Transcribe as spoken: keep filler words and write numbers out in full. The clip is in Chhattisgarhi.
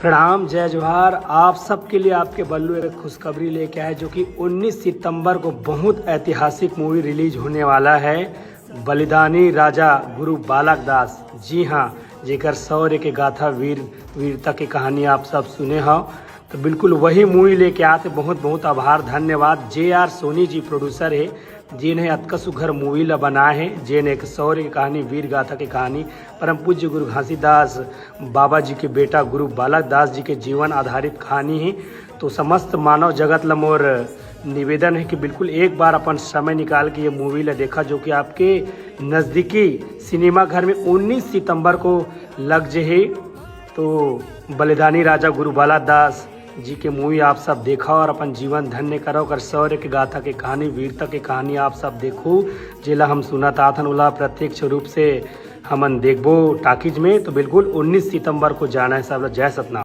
प्रणाम, जय जोहार। आप सबके लिए आपके बल्लू एक खुशखबरी लेके आए, जो कि उन्नीस सितंबर को बहुत ऐतिहासिक मूवी रिलीज होने वाला है, बलिदानी राजा गुरु बालक दास। जी हाँ, जेकर शौर्य के गाथा, वीर वीरता के कहानी आप सब सुने हो, तो बिल्कुल वही मूवी लेके आते। बहुत बहुत आभार, धन्यवाद। जे आर सोनी जी प्रोड्यूसर है, जेन हे अतका सुघर मूवी ला बनाए हे, जेन एक शौर्य के कहानी, वीर गाथा के कहानी, परम पूज्य गुरु घासीदास बाबा जी के बेटा गुरु बालक दास जी के जीवन आधारित कहानी है। तो समस्त मानव जगत ला मोर निवेदन है कि बिल्कुल एक बार अपन समय निकाल के ये मूवी ला देखा, जो कि आपके नजदीकी सिनेमा घर में उन्नीस सितंबर को लग जे हे। तो बलिदानी राजा गुरु बालक दास जी के मूवी आप सब देखा और अपन जीवन धन्य करा, ओकर शौर्य के गाथा के कहानी, वीरता के कहानी आप सब देखू, जेला हम सुनत आथन, ओला प्रत्यक्ष रूप से हमन देखबो टाकीज में। तो बिल्कुल उन्नीस सितंबर को जाना है सब ला। जय सतनाम।